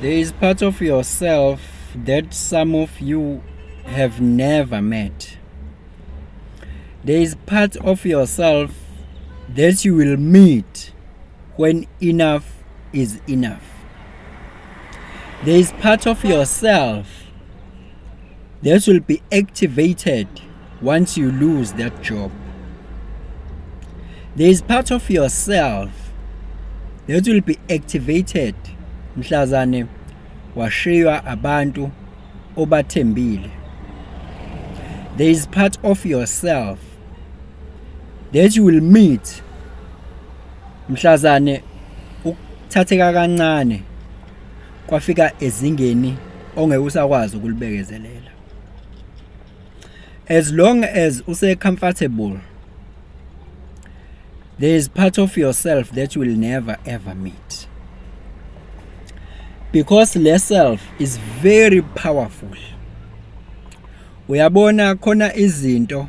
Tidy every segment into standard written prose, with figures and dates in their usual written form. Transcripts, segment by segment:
There is part of yourself that some of you have never met. There is part of yourself that you will meet when enough is enough. There is part of yourself that will be activated once you lose that job. There is part of yourself that will be activated mhlazane washiywa abantu obathembile. There is part of yourself that you will meet mhlazane ukuthatheka kancane kwafika ezingeni ongeke usakwazi ukulibekezelela. As long as use comfortable, there is part of yourself that you will never ever meet. Because less self is very powerful. Uyabona khona izinto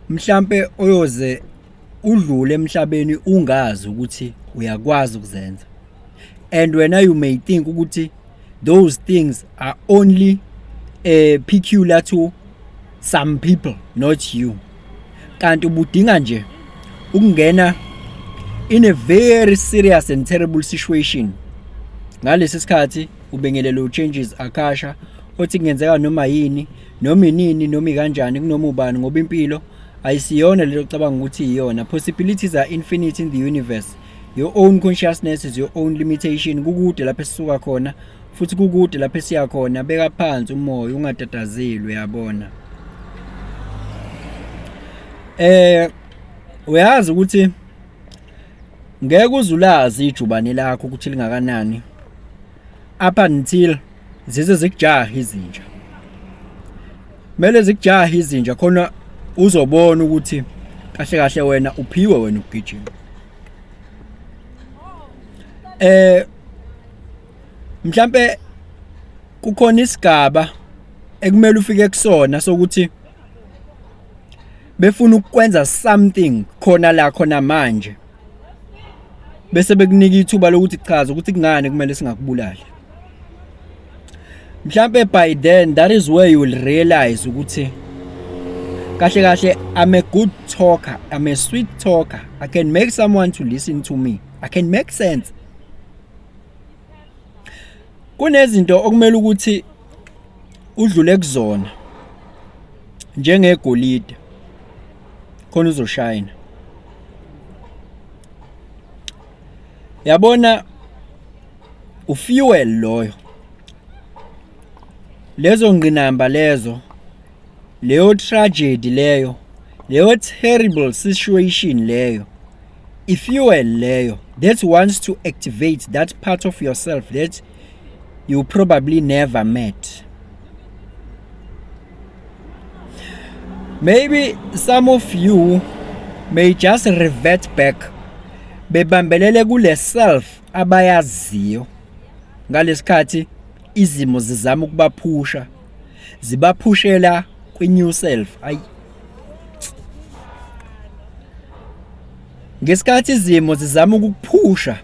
mhlambe oyoze udlule emhlabeni ungazi ukuthi uyakwazi ukuzenza. And when you may think ukuthi those things are only peculiar to some people, not you. Kanti ubudinga nje ukungena in a very serious and terrible situation. Ngalesi sikhathi ubengelelo changes akasha othi kungenzeka noma yini noma inini noma kanjani kunoma ubani ngoba impilo ayisiyona lelo cabanga ukuthi iyona. Possibilities are infinite in the universe. Your own consciousness is your own limitation. Kukude lapho esisuka khona futhi kukude lapho esiya khona. Beka phansi umoya ungatatazeli uyabona. Uyazi ukuthi ngeke uzulazi ijubane lakho ukuthi lingakanani up until zize zikujaha izinja. Mele zikujaha izinja khona uzobona ukuthi kahle kahle wena uphiwe wena ukugijima. Mhlambe kukhona isigaba ekumele ufike kusona sokuthi befuna ukwenza something khona la khona manje bese bekunika ithuba lokuthi chaza ukuthi kungane kumele singakubulali. Mhlambe by then that is where you will realize ukuthi kahle kahle I'm a good talker, I'm a sweet talker. I can make someone to listen to me. I can make sense. Kunezinto okumele ukuthi udlule kuzona njengegolide khona uzoshine. Yabona ufuel loyo. Lezo ngqinamba lezo, leyo tragedy leyo, leyo terrible situation leyo, ifuel leyo that wants to activate that part of yourself that you probably never met. Maybe some of you may just revert back bebambelele kule self abayaziyo ngalesikhathi izimo zizama ukubaphusha zibaphushela kwi-new self. Ngesikhathi izimo zizama ukukuphusha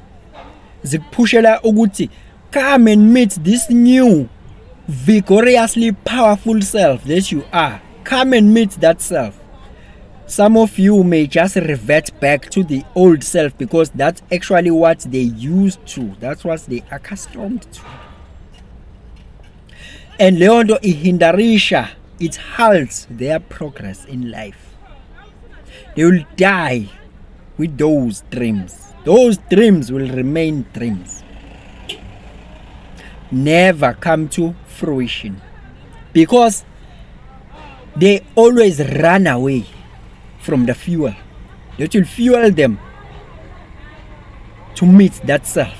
zikuphushela ukuthi come and meet this new vigorously powerful self that you are. Come and meet that self. Some of you may just revert back to the old self because that's actually what they used to. That's what they are accustomed to. And leondo ihindarisha, it halts their progress in life. They will die with those dreams. Those dreams will remain dreams. Never come to fruition. Because they always run away from the fuel that will fuel them to meet that self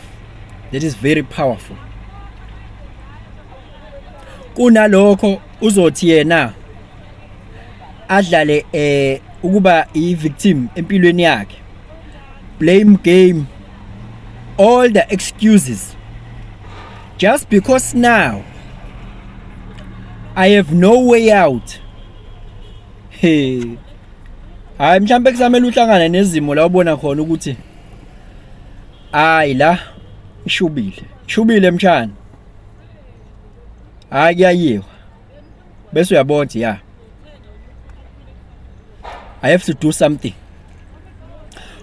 that is very powerful. Kunalokho uzothi yena adlale ukuba i-victim empilweni yakhe, blame game, all the excuses, just because now I have no way out. Hey, hayi mhlambe kusamele uhlangane nezimo la ubona khona ukuthi hayi la ishubile. shubile mshana hayi kuyayiwa bese uyabona yeah I have to do something.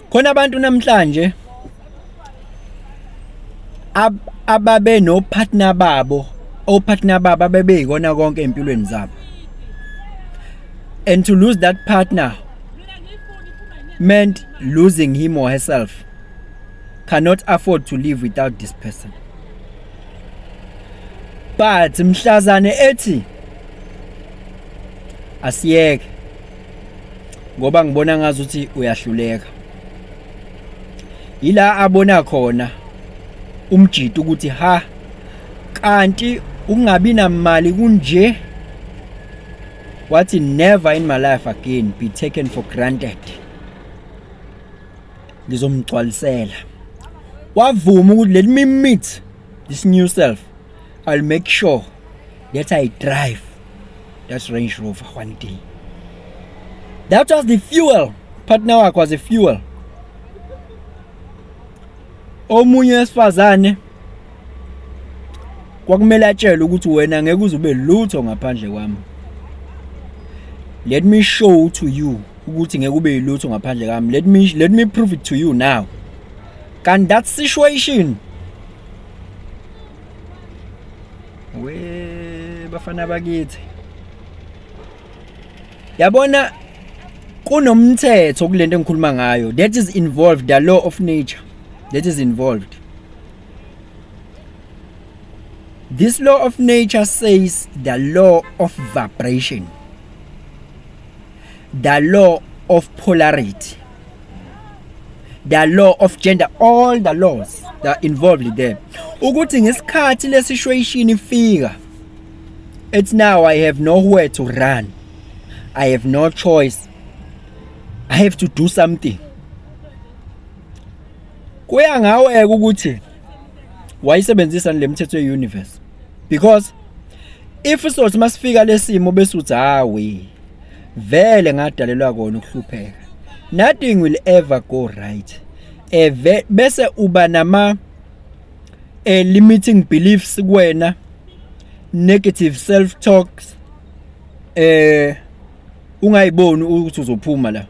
Khona abantu namhlanje ababe no partner babo partner baba bebeyikona konke empilweni zabo, and to lose that partner meant losing him or herself. Cannot afford to live without this person. But mhlazane ethi asiyeke ngoba ngibona ngazuthi uyahluleka, ila abona khona umjito ukuthi ha kanti ungabi namali kunje. Wathi never in my life again be taken for granted. Ngizomgcwalisela. Wavuma ukuthi let me meet this new self. I'll make sure that I drive that Range Rover one day. That was the fuel. Partner wakhe was the fuel. Omunye wesifazane kwakumele atshele ukuthi wena ngeke uzube lutho ngaphandle kwami. Let me show to you ukuthi ngeke ube lutho ngaphandle kwami. Let me prove it to you now. Can that situation we bafana bakithi yabona kunomthetho kulento engikhuluma ngayo that is involved, the law of nature that is involved. This law of nature says the law of vibration, the law of polarity, the law of gender, all the laws that are involved there. Ukuthi ngesikhathi le situation ifika, it's now I have nowhere to run, I have no choice, I have to do something. Kuya ngawe ukuthi wayisebenzisa le mthetho ye-universe, because if sothi masifika lesimo bese uthi hawe vele ngadalelwa kona ukuhlupheka, nothing will ever go right. Bese uba nama limiting beliefs kuwena, negative self talks, ungayiboni ukuthi uzophuma la.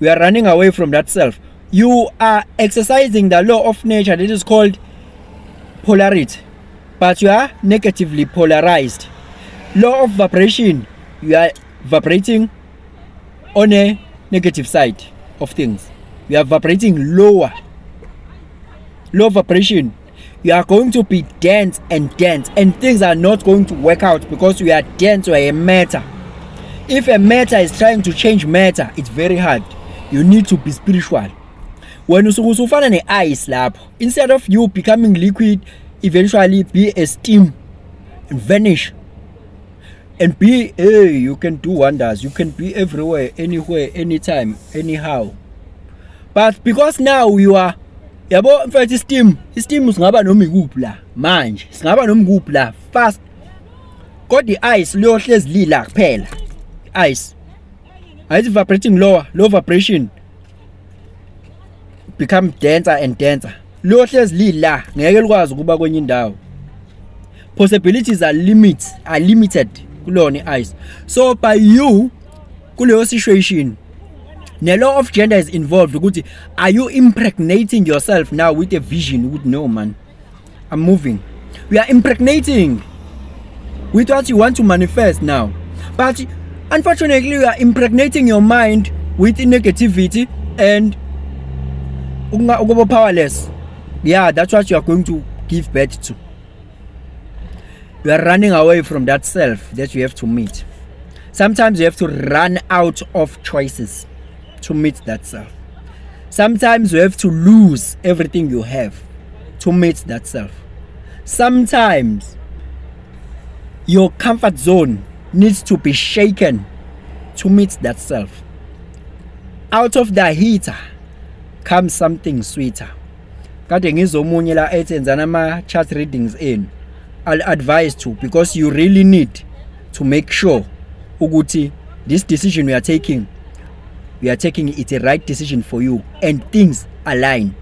We are running away from that self. You are exercising the law of nature that is called polarity, but you are negatively polarized. Law of vibration, you are vibrating on a negative side of things. You are vibrating lower. Low vibration. You are going to be dense, and things are not going to work out because you are dense to a matter. If a matter is trying to change matter, it's very hard. You need to be spiritual. When usufana ne ice lapho, instead of you becoming liquid, eventually be a steam and vanish. And be, you can do wonders. You can be everywhere, anywhere, anytime, anyhow. But because now you are, yabo mfethu steam singaba noma ikuphi la manje, singaba noma ikuphi la fast. Kodwa ice liyohlezi lila kuphela. Ice is vibrating low vibration, become denser and denser. Liyohlezi lila ngeke likwazi ukuba kwenye indawo. Possibilities are limited kulona ice. So by you kuleyo situation, the law of gender is involved. Ukuthi are you impregnating yourself now with a vision? With no man, I'm moving. We are impregnating with what you want to manifest now, but unfortunately you are impregnating your mind with negativity and powerless. Yeah, that's what you are going to give birth to. You are running away from that self that you have to meet. Sometimes you have to run out of choices to meet that self. Sometimes you have to lose everything you have to meet that self. Sometimes your comfort zone needs to be shaken to meet that self. Out of the heater comes something sweeter. Kade ngizomunye la ethenzana ama chart readings in. I'll advise to, because you really need to make sure ukuthi this decision we are taking it's a right decision for you and things align.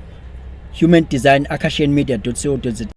human design, akashianmedia.co.za.